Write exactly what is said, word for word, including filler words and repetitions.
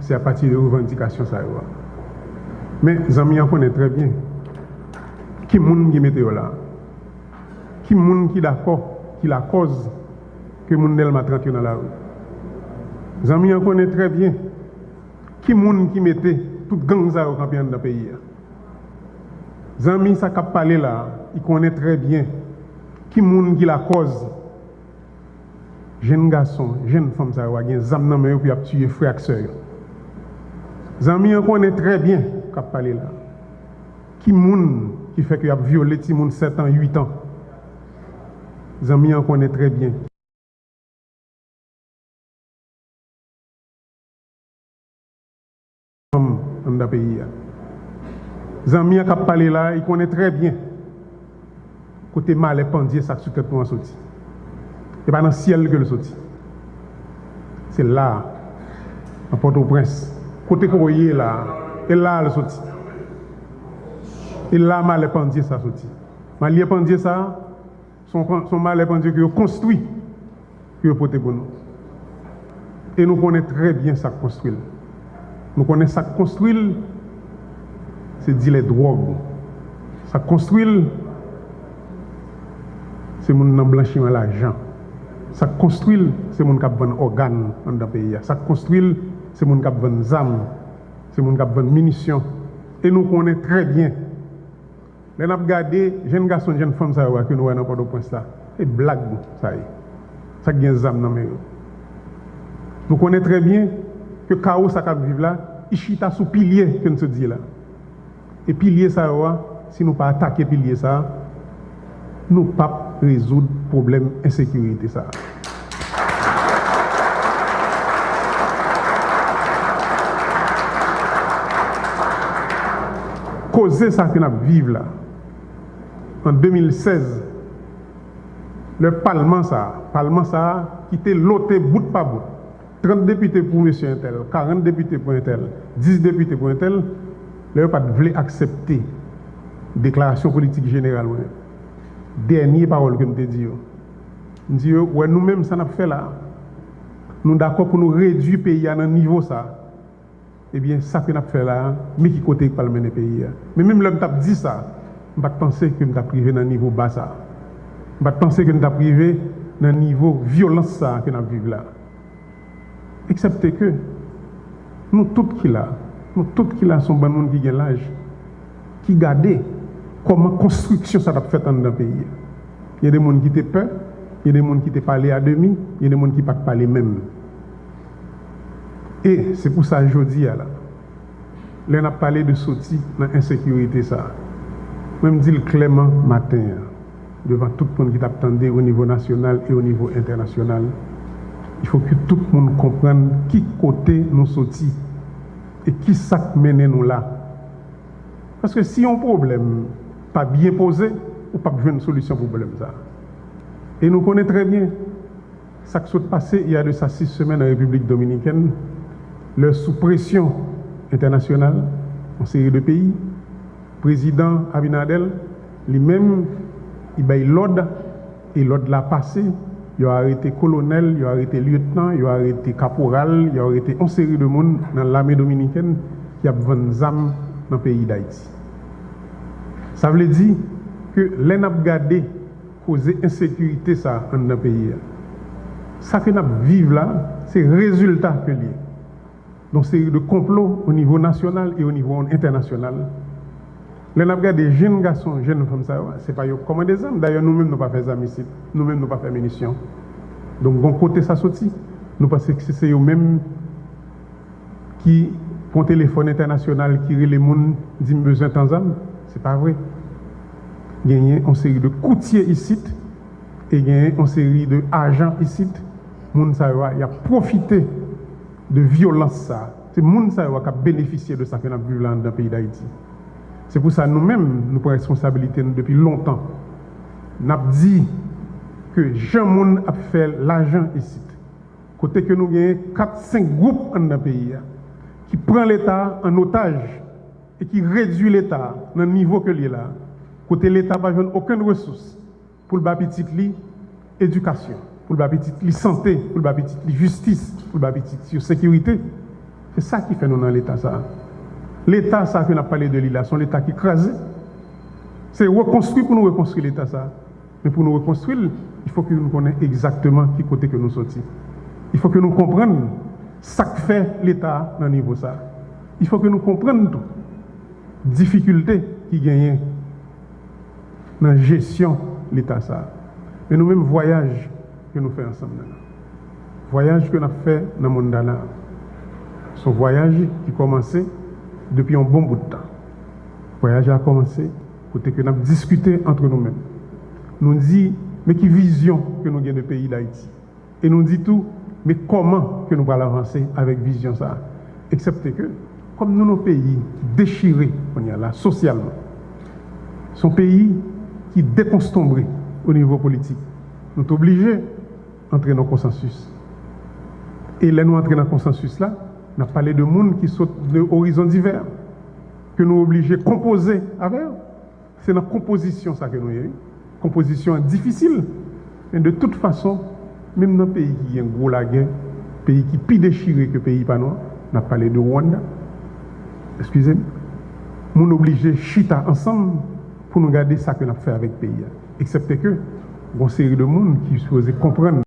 Se apati de revandikasyon sa yo a. Men, zanmi an konnen trè byen ki moun ki mete yo la. Ki moun ki dakò, ki lakòz ke moun Dèlma trant yo nan lari. Zanmi an konnen trè byen ki moun ki mete tout gang sa yo kanpe anndan peyi a. Zanmi sa k ap pale la a, li konnen trè byen ki moun ki lakòz jenn gason, jenn fanm sa yo a gen zam nan men yo pou y ap tiye frè ak sè yo. Zanmi an konnen trè byen k ap pale la a. Ki moun ki fè ke y ap vyole timoun sèt an, uit an? Zanmi an konnen trè byen. Fanm anndan peyi a. Zanmi an k ap pale la a, li konnen trè byen kote malè pandye sa k sou tèt nou an soti. E pa nan syèl ke l soti. Se la a, nan Pòtoprens, kote ke w ye la a, e la a l soti. E la malè pandye sa soti. Malè pandye sa, se yon, se yon malè pandye ke yo konstwi, ke yo pote pou nou. E nou konnen trè byen sa k konstwi l. Nou konnen sa k konstwi l, se dilè dwòg. Sa k konstwi l, se moun nan blanchiman lajan. Sa k konstwi l, se moun k ap vann ògàn anndan peyi a. Sa k konstwi l, se moun k ap vann zam, se moun k ap vann minisyon. E nou konnen trè byen, lè n ap gade jenn gason, jenn fanm sa yo a ke nou wè nan Pòtoprens la, se blag sa ye. Sa k gen zam nan men yo. Nou konnen trè byen ke kawo sa k ap viv la, li chita sou pilye ke n sot di la. E pilye sa yo a, si nou pa atake pilye sa a, nou p ap rezoud pwoblèm ensekirite sa a. Koze sa ke n ap viv la, an de mil sèz, lè palman sa a, palman sa a ki te lote bout pa bout, trant depite pou mesye entèl, karant depite pou entèl, dis depite pou entèl, lè yo pa t vle aksepte deklarasyon politik jeneral mwen, dènye pawòl ke m te di yo, m di yo, wè nou menm sa n ap fè la a, nou dakò pou nou redui peyi a nan nivo sa a. Ebyen, sa ke n ap fè la a, men ki kote l pral mennen peyi a. Men menm lè m t ap di sa, m pa t panse ke m t ap rive nan nivo ba sa a. M pa t panse ke m t ap rive nan nivo vyolans sa a ke n ap viv la. Eksepte ke nou tout ki la, nou tout ki la se yon bann moun ki gen laj, ki gade kòman konstriksyon sa t ap fèt anndan peyi a. Gen de moun ki te pè, gen de moun ki te pale a demi, gen de moun ki pa t pale menm. E se pou sa jodi a la, lè n ap pale de soti nan ensekirite sa a, mwen m di l klèman maten an, devan tout moun ki t ap tande o nivo nasyonal e o nivo entènasyonal, il faut que tout moun konprann ki kote nou soti e ki sa k mennen nou la. Paske si yon pwoblèm pa byen poze, ou p ap jwenn solisyon pwoblèm sa a. E nou konnen trè byen sa k sot pase il y a de ça six semaines an Repiblik Dominikèn, lè sou presyon entènasyonal, yon seri de peyi, prezidan Abinader, li menm, li bay lòd, e lòd la pase, yo arete kolonèl, yo arete lyetnan, yo arete kaporal, yo arete yon seri de moun nan lame dominikèn ki ap vann zam nan peyi Dayiti. Sa vle di ke lè n ap gade koze ensekirite sa a anndan peyi a, sa ke n ap viv la, se rezilta ke l ye yon seri de konplo o nivo nasyonal e o nivo entènasyonal. Lè n ap gade jenn gason, jenn fanm sa yo, se pa yo k kòmande zam. Dayè, nou menm, nou pa fè zam isit. Nou menm, nou pa fè minisyon. Donk, gon kote sa soti. Nou panse ke se, se yo menm ki pran telefòn entènasyonal, ki rele moun, di, "M bezwen tan zam." Se pa vre. Genyen yon seri de koutye isit, e genyen yon seri de ajan isit. Moun sa yo a, y ap pwofite de vyolans sa a. Se moun sa yo a k ap benefisye de sa ke n ap viv la anndan peyi Dayiti. Se pou sa nou menm, nou pran responsabilite nou depi lontan. N ap di ke jan moun ap fè lajan isit, kote ke nou genyen kat, senk gwoup anndan peyi a, ki pran Leta a an otaj e ki redui Leta a nan nivo ke l ye la a, kote Leta pa jwenn okenn resous pou l ba pitit li edikasyon, pou l ba pitit li sante, pou l ba pitit li jistis, pou l ba pitit yo sekirite. Se sa ki fè nou nan leta sa a. Leta sa a ke n ap pale de li la, se yon leta ki kraze. Se rekonstwi pou nou rekonstwi leta sa a. Men pou nou rekonstwi l, il faut que nou konnen egzakteman ki kote ke nou soti. Il faut que nou konprann sa k fè leta a nan nivo sa a. Il faut que nou konprann tou difikilte ki genyen nan jesyon leta sa a. Men nou menm, vwayaj ke nou fè ansanm nan la, vwayaj ke n ap fè nan Mondana a, se yon vwayaj ki kòmanse depi yon bon bout tan. Vwayaj la kòmanse kote ke n ap diskite antre nou menm. Nou di, men ki vizyon ke nou gen de peyi Dayiti? E nou di tou, men kòman ke nou pral avanse avèk vizyon sa a? Eksepte ke, kòm nou nan yon peyi ki dechire kounye a la sosyalman, se yon peyi ki dekonstonbre o nivo politik, nou t oblije antre nan konsansis. E lè nou antre nan konsansis la, n ap pale de moun ki sot de orizon divè, ke nou oblije konpoze avè yo. Se nan konpozisyon sa ke nou ye, wi. Konpozisyon an difisil, men de tout fason, menm nan peyi ki gen gwo lagè, peyi ki pi dechire ke peyi pa nou an, n ap pale de Rwanda, eskize m, moun oblije chita ansanm pou nou gade sa ke n ap fè avèk peyi a. Eksepte ke, gon seri de moun ki sipoze konprann